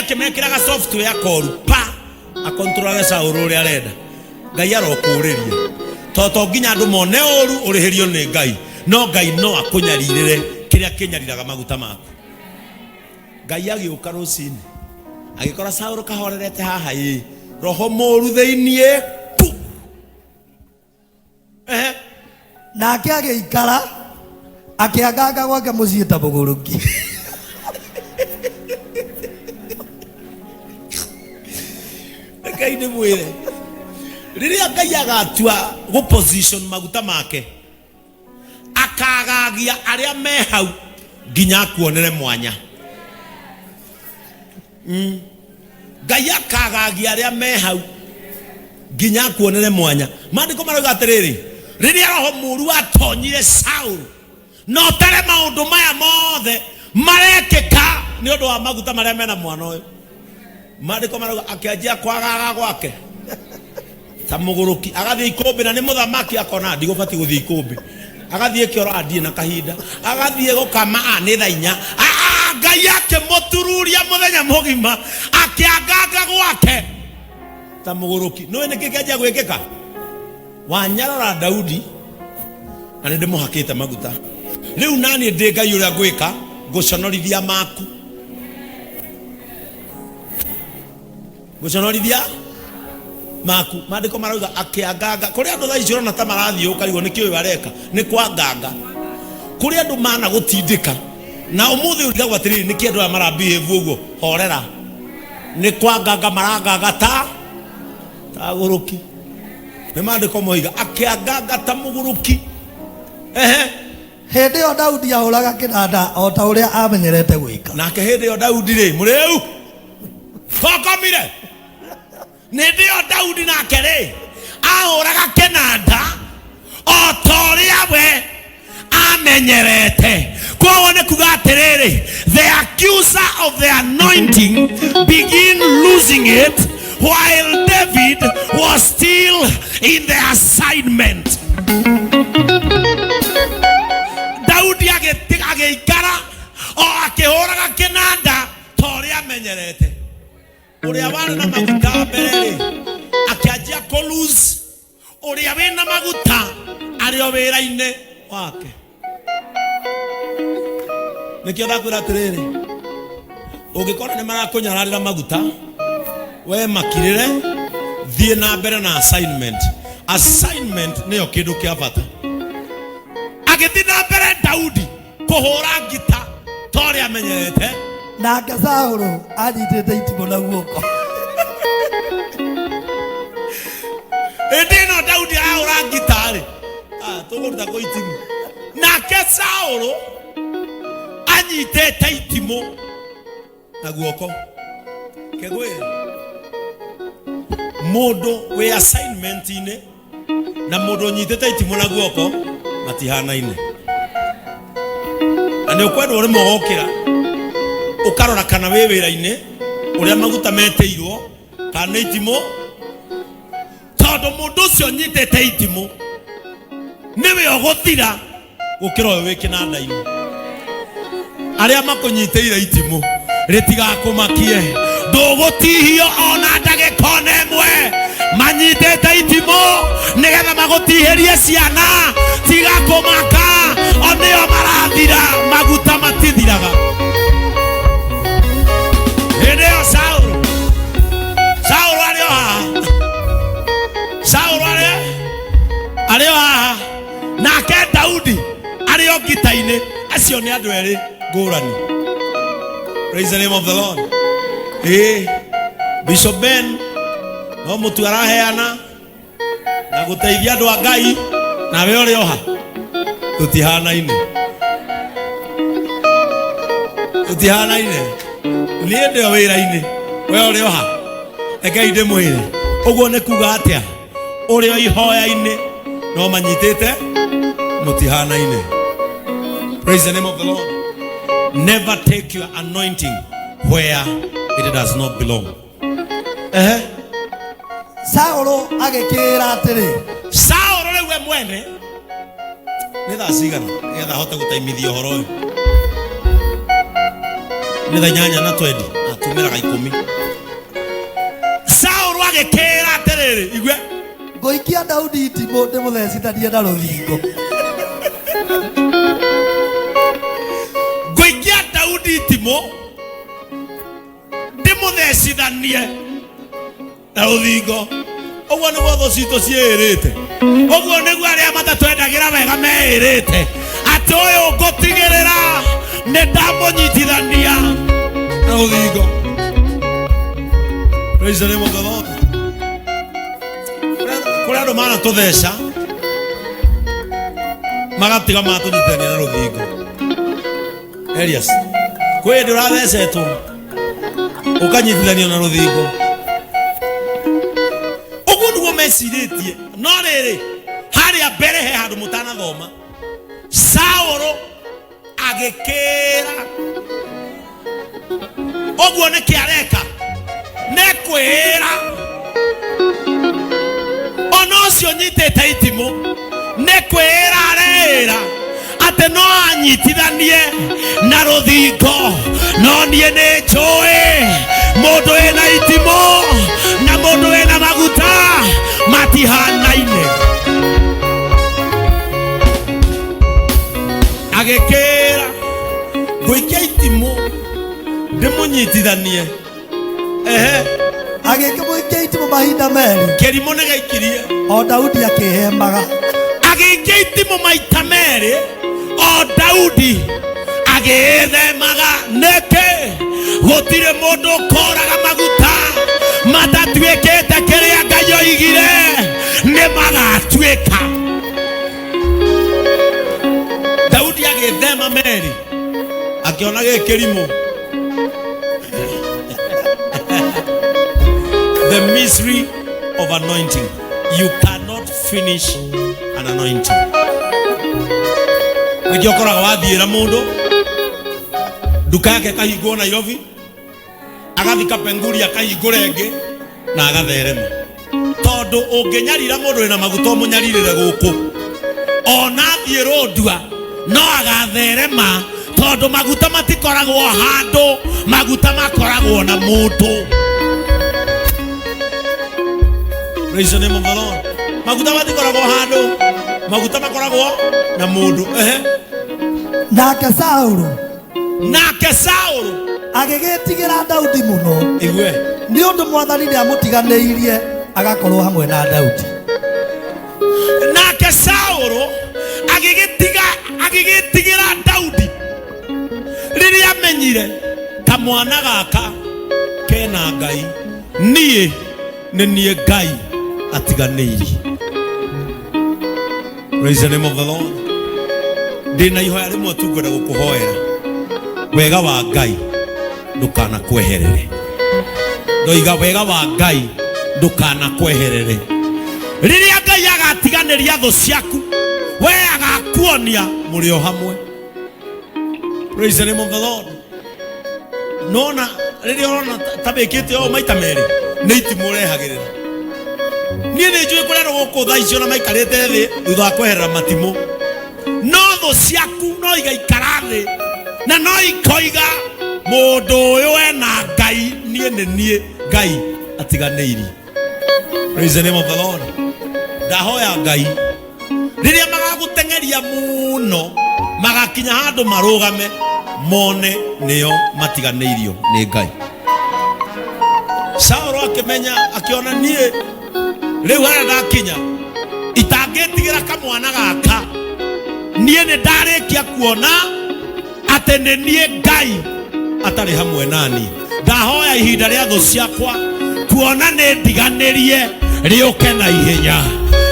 Akĩmekĩraga software koru pa akontrolage Saũlũ ũrĩa arenda. Ngai arokũũrĩria, to to nginya andũ mone ũru ũrĩhĩrio nĩ Ngai, no Ngai no akũnyarirĩre kĩrĩa kĩnyariraga maguta maku. Ngai agĩũka rũcinĩ agĩkora Saũlũ kahorerete haha, ĩ roho mũru thĩiniĩ pu. Ehe. Nake agĩikara akĩanganga gwake mũciĩ ta mũgũrũki. Ngai nĩ mwĩre rĩrĩa Ngai agatua gũ position maguta make, akagagia arĩa me hau nginya akuonere mwanya. Ngai akagagia arĩa me hau nginya akuonere mwanya. Maandĩko marauga atĩrĩrĩ, rĩrĩa roho mũru watonyire Saulu, na ũtare maũndũ maya mothe marekĩka nĩ ũndũ wa maguta marĩa mena mwana ũyũ, maandĩko marauga akĩanjia kwagaga gwake ta mũgũrũki, agathiĩ ikũmbĩ na nĩ mũthamaki, akona ndigũbatiĩ gũthiĩ ikũmbĩ, agathiĩ kĩoro, andiĩ na kahinda, agathiĩ gũkama, a nĩ thaa 4. Ah, Ngai akĩmũtururia mũthenya mũgima akĩanganga gwake ta mũgũrũki. Nĩũĩ nĩkĩ kĩanjia gwĩkĩka? Wanyarara Daudi na nĩ ndĩmũhakĩte maguta, rĩu naniĩ ndĩ Ngai, ũrĩa ngwĩka ngũconorithia maku, ngũconorithia maku. Maandĩko marauga akĩanganga. Kũrĩ andũ thaa ici ũrona ta marathiĩ ũkarigwo nĩkĩ ũyũ areka, nĩ kwanganga. Kũrĩ andũ mana gũtindĩka na ũmũthĩ ũrigagwo atĩrĩrĩ, nĩkĩ andũ aya marabehave ũguo? Horera, nĩ kwanganga maranganga ta tagũrũki. Nĩ maandĩko moiga akĩanganga ta mũgũrũki. Ehe. Hĩndĩ ĩyo Daudi ahũraga kĩnanda o ta ũrĩa amenyerete gwĩka. Nake hĩndĩ ĩyo Daudi rĩ, mũrĩu tokomire, hĩndĩ ĩyo Daudi nake rĩ ahũraga kĩnanda o ta ũrĩa we amenyerete. Koguo nĩ kuga atĩrĩrĩ, the accuser of the anointing begin losing it while David was still in the assignment. Daudi agĩikara o akĩhũraga kĩnanda ta ũrĩa amenyerete. Ũrĩa warĩ na maguta mbere rĩ akĩanjia kũ lose, ũrĩa wĩna maguta arĩ o wĩra-inĩ wake. Nĩkĩo ndakwĩra atĩrĩrĩ, ũngĩkora nĩ marakũnyararĩra maguta, we makirĩre, thiĩ na mbere na assignment. Assignment nĩyo kĩndũ kĩa bata. Agĩthiĩ na mbere Daudi kũhũra ngita ta ũrĩa amenyerete. Nake Saũlũ anyitĩte itimũ na guoko. Hĩndĩ ĩno Daudi arahũra ngita-rĩ, ah, tũkũruta kũ itimũ? Nake Saũlũ anyitĩte itimũ na guoko. Kĩgwĩre, mũndũ wĩ assignment-inĩ na mũndũ ũnyitĩte itimũ na guoko matihanaine. Na nĩ ũkwendwo rĩmwe ũgokĩra ũkarora kana wĩ wĩra-inĩ ũrĩa maguta metĩirwo kana nĩ itimũ, tondũ mũndũ ũcio ũnyitĩte itimũ nĩwe ũgũthira gũkĩra ũyũ wĩ kĩnanda-inĩ. Arĩa makũnyitĩire itimũ rĩtigakũmakie, ndũgũtihio ona ndagĩka ona ĩmwe. Manyitĩte itimũ nĩgetha magũtihĩrie ciana, tiga kũmaka, o nĩo marathira, maguta matithiraga. Hĩndĩ ĩyo Saũlũ, Saũlũ arĩ o haha, Saũlũ arĩ o haha, nake Daudi arĩ o ngita-inĩ. Acio nĩ andũ erĩ ngũrani. Praise the name of the Lord. Ĩĩ, Bishop Ben no mũtu araheana na gũteithia andũ a Ngai, nawe ũrĩ oha, tũtihanaine, tũtihanaine. Niĩ ndĩ o wĩra-inĩ, we ũrĩ oha. Rekei ndĩmwĩre ũguo nĩ kuga atĩa. Ũrĩ o ihoya-inĩ no manyitĩte, mũtihanaine. Praise the name of the Lord. Never take your anointing where it does not belong. Ehe. Saũlũ agĩkĩĩra atĩrĩ, Saũlũ rĩu we mwene, nĩ thaa cigana nĩgetha hote gũtaimithia ũhoro ũyũ? Nĩ thaa 8 na 20. Ah, 2. Yumĩraga ikũmi. Saũlũ agĩkĩra atĩrĩrĩ, igue. Ngũikia Daudi itimũ ndĩmũthecithanie na rũthingo. Ngũikia Daudi itimũ ndĩmũthecithanie na rũthingo. Ũguo nĩguo thũ citũ ciĩrĩte, ũguo nĩguo arĩa matatwendagĩra wega meĩrĩte atĩ ũyũ ngũtigĩrĩra nĩ ndamũnyitithania na rũthingo. Praise the name of the Lord. Kũrĩ andũ manatũtheca magatiga matũnyitithania na rũthingo. Elias, kwĩ hĩndĩ ũrathecetwo ũkanyitithanio na rũthingo. Ũguo nĩguo mecirĩtie. No rĩrĩ, harĩa mbere he handũ mũtanathoma, Saũlũ agĩkĩra ũguo nĩkĩ areka nĩ kwĩra ona ũcio nyitĩte itimũ nĩ kwĩra areĩra atĩ no anyitithanie na rũthingo, no niĩ nĩ njũĩ mũndũ wĩna itimũ na mũndũ wĩna maguta matihanaine. Agĩkĩra ngũikia itimũ ndĩmũnyitithanie. Ehe. Agĩkĩmũikia itimũ mahinda merĩ. Kĩrimũ nĩ gĩaikirie. O Daudi akĩhemaga. Agĩikia itimũ maita merĩ o Daudi agĩĩthemaga. Nĩkĩ? Gũtirĩ mũndũ ũkoraga maguta matatuĩkĩte kĩrĩa Ngai oigire nĩ magatuĩka. Daudi agĩthema meri akĩona gĩ kĩrimũ. The mystery of anointing. You cannot finish an anointing. Nĩkĩo ũkoraga wathiĩra mũndũ nduka yake ĩkahingwo Nairobi, agathi Kapenguri akahingũra ĩngĩ na agatherema, tondũ ũngĩnyarira mũndũ wĩna maguta ũmũnyarirĩre gũkũ, ona athiĩ rũndua no agatherema, tondũ maguta matikoragwo handũ, maguta makoragwo na mũndũ. Praise the name of the Lord. Maguta matikoragwo handũ, maguta makoragwo na mũndũ. Ehe. Nake Saũlũ Nake Saũlũ agĩgĩtigĩra Daudi mũno. Igue. Nĩ ũndũ Mwathani nĩamũtiganĩirie agakorwo hamwe na Daudi. Nake Saũlũ agĩgĩtigĩra Daudi rĩrĩa amenyire kamwana gaka kena Ngai, niĩ nĩ niĩ Ngai atiganĩirie. Praise the name of the Lord. Ndĩna ihoya rĩmwe tu ngwenda gũkũhoera. Wega wa Ngai ndũkanakweherere. Ndoiga wega wa Ngai ndũkanakweherere. Rĩrĩa Ngai agatiganĩria thũ ciaku, we agakuonia mũrĩ o hamwe. Praise the name of the Lord. Nona rĩrĩa ũrona ta wĩkĩte ũũ maita merĩ nĩ itimũ ũrehagĩrĩra. Niĩ nĩ njũĩ kũrĩa andũ gũkũ thaa icio na maikarĩte thĩ thutha wa kweherera matimũ, no thũ ciaku no igaikara thĩ na no ikoiga mũndũ ũyũ ena Ngai, niĩ nĩ niĩ Ngai atiganĩirie. Praise the name of the Lord. Ndahoya Ngai rĩrĩa magagũteng'eria mũno magakinya handũ marũgame mone nĩo matiganĩirio nĩ Ngai. Saũlũ akĩmenya, akĩona niĩ rĩu harĩa ndakinya itangĩtigĩra kamwana gaka, niĩ nĩ ndarĩkia kuona atĩ nĩ niĩ Ngai atarĩ hamwe nani. Ndahoya ihinda rĩa thũ ciakwa kuona nĩ ndiganĩrie rĩũke na ihenya.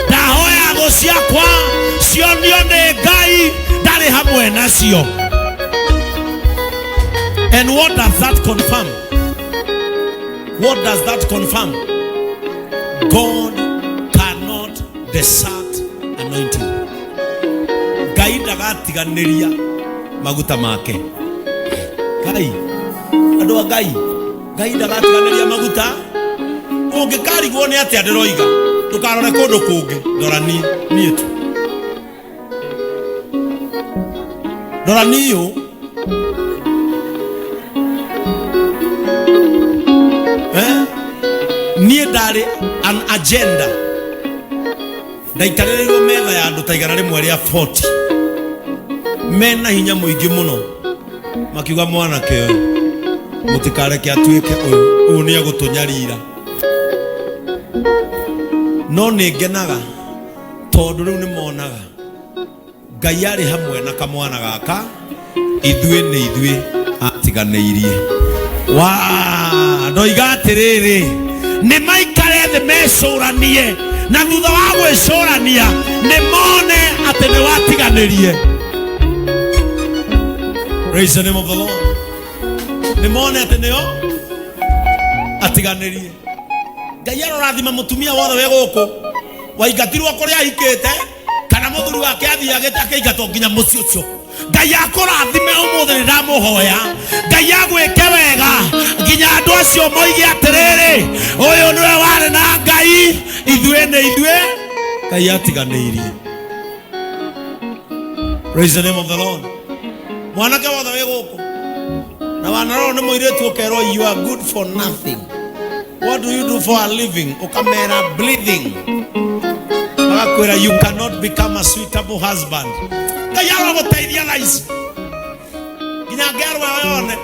Ndahoya thũ ciakwa cionio nĩ Ngai ndarĩ hamwe nacio. And what does that confirm? What does that confirm? God cannot desert anointing. Ngai ndagatiganĩria maguta make. Ngai, andũ a Ngai, Ngai ndagatiganĩria maguta. Ũngĩkarigwo nĩ atĩa ndĩroiga, ndũkarore kũndũ kũngĩ, ndora niĩ, niĩ tu. Ndora niĩ ũũ. Niĩ ndarĩ an agenda, ndaikarĩrĩirwo metha ya andũ ta 140 mena hinya mũingĩ mũno, makiuga mwanake ũyũ mũtikareke atuĩke ũyũ, ũyũ nĩ egũtũnyarira. No nĩ ngenaga tondũ rĩu nĩ monaga Ngai arĩ hamwe na kamwana gaka, ithuĩ nĩ ithuĩ atiganĩirie. Wa ndoiga atĩrĩrĩ, nĩ maikare thĩ mecũranie, na thutha wa gwĩcũrania nĩ mone atĩ nĩ watiganĩrie. Praise the name of the Lord. Nĩ mone atĩ nĩo atiganĩrie. Ngai arorathima mũtumia wothe wĩ gũkũ waingatirwo kũrĩa ahikĩte kana mũthuri wake athiagĩte akĩingatwo nginya mũciĩ ũcio. Ngai akũrathime ũmũthĩ, nĩ ndamũhoya Ngai agwĩke wega nginya andũ acio moige atĩrĩrĩ, ũyũ nĩwe warĩ na Ngai, ithuĩ nĩ ithuĩ Ngai atiganĩirie. Praise the name of the Lord. Mwanake wothe wĩ gũkũ na wanarorwo nĩ mũirĩtu ũkerwo, "You are good for nothing. What do you do for a living?" Ũkamera, "Breathing." Magakwĩra, "You cannot become a suitable husband." Ngai arogũteithia thaa ici nginya ngerwo yone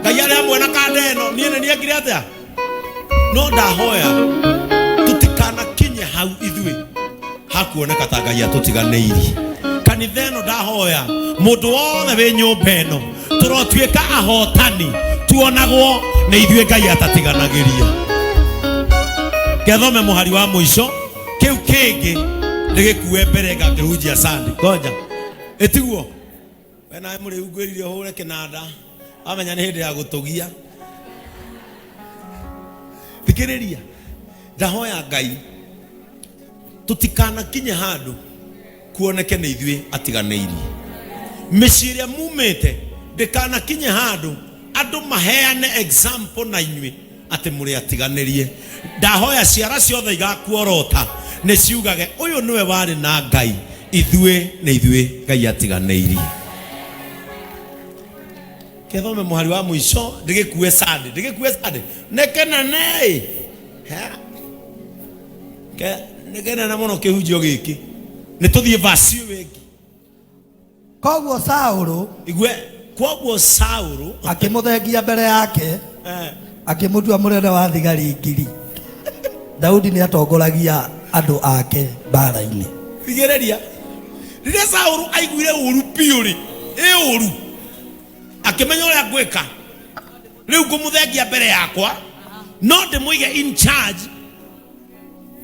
Ngai arĩ hamwe na kanda ĩno. Niĩ nĩ niekire atĩa? No ndahoya tũtikanakinye hau ithuĩ hakuoneka ta Ngai atũtiganĩirie. Kanitha ĩno, ndahoya mũndũ wothe wĩ nyũmba ĩno, tũrotuĩka ahotani, tuonagwo nĩ ithuĩ Ngai atatiganagĩria. Ngethome mũhari wa mũico, kĩu kĩngĩ ndĩgĩkue mbere ngakĩhunjia Sunday. Ngoja ĩtiguo we nawe mũrĩu ngwĩrire ũhũre kĩnanda, wamenya nĩ hĩndĩ ya gũtũgia. Thikĩrĩria, ndahoya Ngai tũtikanakinye handũ kuoneke nĩ ithuĩ atiganĩirie. Mĩciĩ ĩrĩa mumĩte ndĩkanakinye handũ andũ maheane example na inyuĩ atĩ mũrĩ atiganĩrie. Ndahoya ciara ciothe igakuorota nĩ ciugage, ũyũ nĩwe warĩ na Ngai, ithuĩ nĩ ithuĩ Ngai atiganĩirie. Kethome mũhari wa mũico, ndĩgĩkue sande, ndĩgĩkue sande nĩ kĩnene. Nĩ kĩnene mũno kĩhunjio gĩkĩ, nĩ tũthiĩ vasi ĩyo ĩngĩ. Koguo Saũlũ igue, koguo Saũlũ akĩmũthengia mbere yake, akĩmũtua mũnene wa thigari 1000. Daudi nĩ atongoragia andũ ake mbaara-inĩ. Thigĩrĩria, rĩrĩa Saũlũ aiguire ũru biũ rĩ, ĩ ũru, akĩmenya ũrĩa ngwĩka rĩu, ngũmũthengia mbere yakwa, no ndĩmũige in charge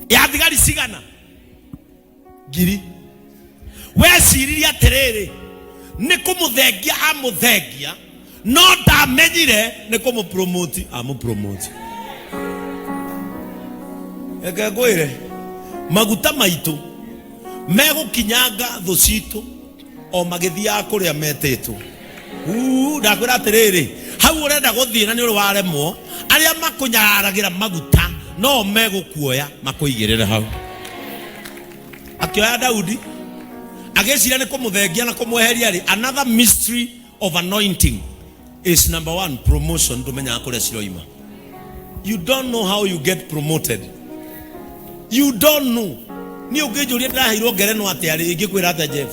ya thigari cigana? 1000. Weciririe atĩrĩrĩ, nĩ kũmũthengia amũthengia, no ndamenyire nĩ kũmũpromoti amũpromoti. Reke ngwĩre, maguta maitũ megũkinyanga thũ citũ o magĩthiaga kũrĩa metĩtwo. Uu, ndakwĩra atĩrĩrĩ, hau ũrenda gũthiĩ na nĩ ũrĩ waremwo, arĩa makũnyararagĩra maguta no megũkuoya makũigĩrĩre hau. Akĩoya Daudi agĩciria nĩ kũmũthengia na kũmweheria rĩ. Another mystery of anointing is number one, promotion. Ndũmenyaga kũrĩa ciroima. You don't know how you get promoted, you don't know. Niĩ ũngĩnjũria ndĩraheirwo ngerenwa atĩa rĩ, ingĩkwĩra atĩa, Jeff?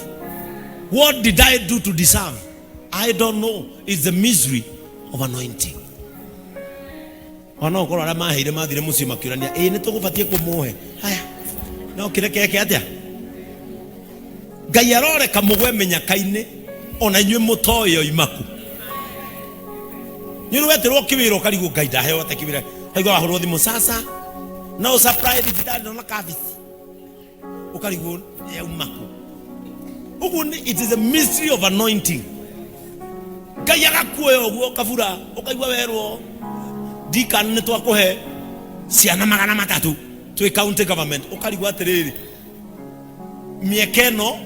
What did I do to deserve? I don't know. It's the mystery of anointing. Ona ũkorwo arĩa maheire mathire mũciĩ makĩũrania, ĩ nĩ tũgũbatiĩ kũmũhe haya, no kĩrekeke atĩa? Ngai aroreka mũgwe mĩnyaka-inĩ ona inyuĩ mũtoĩ oimaku. Nĩ ũrĩ weterwo kĩwĩra ũkarigwo, Ngai ndaheo ate kĩwĩra? Kaigua wahũrwo thimũ, sasa no supply thibitarĩ na kabici, ũkarigwo yaumaku. Ũguo nĩ, it is a mystery of anointing. Ngai agakuoya ũguo kabura, ũkaigua werwo ndikana nĩ twakũhe ciana 300 twĩ county government, ũkarigwo atĩrĩrĩ, mĩeke ĩno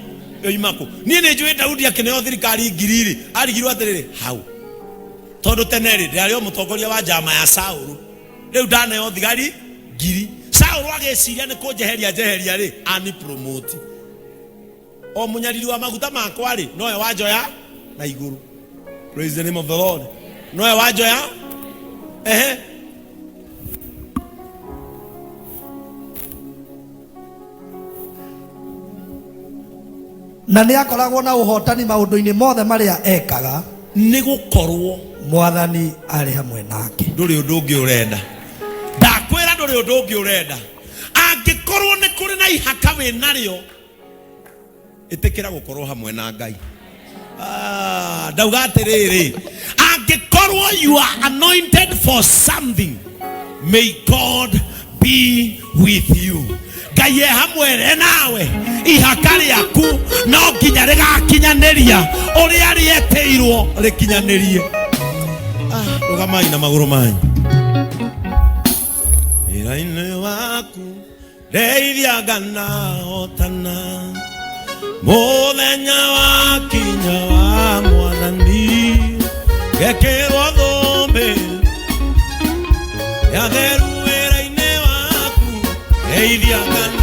yoima kũ? Niĩ nĩ njũĩ Daudi akĩneo thirikari 1000 rĩ, arigirwo atĩrĩrĩ, hau tondũ tene rĩ ndĩrarĩ o mũtongoria wa njama ya Saũlũ, rĩu ndaneo thigari 1000, Saũlũ agĩciria nĩ kũnjeheria njeheria rĩ, ani promote. O mũnyariri wa maguta makwa rĩ, nowe wanjoya na igũrũ. Praise the name of the Lord. Nowe wanjoya. Ehe. Na nĩ akoragwo na ũhotani maũndũ-inĩ mothe marĩa ekaga, Nĩ gũkorwo Mwathani arĩ hamwe nake. Ndũrĩ ũndũ ũngĩ ũrenda. Ndakwĩra ndũrĩ ũndũ ũngĩ ũrenda. Angĩkorwo nĩ kũrĩ na ihaka wĩ narĩo, ĩtĩkĩra gũkorwo hamwe na Ngai. Ah, ndauga atĩrĩrĩ, angĩkorwo you are anointed for something, may God be with you. Ngai e hamwe nawe. Ihaka rĩaku no nginya rĩgakinyanĩria ũrĩa rĩetĩirwo rĩkinyanĩrie. Ah, rũgamai na magũrũ manyu. Wĩra-inĩ waku ndeithiaga na hotana, mũthenya wa kinya wa Mwathani gekĩrwo thũmbĩ ya theru. Wĩra-inĩ waku ndeithiaga.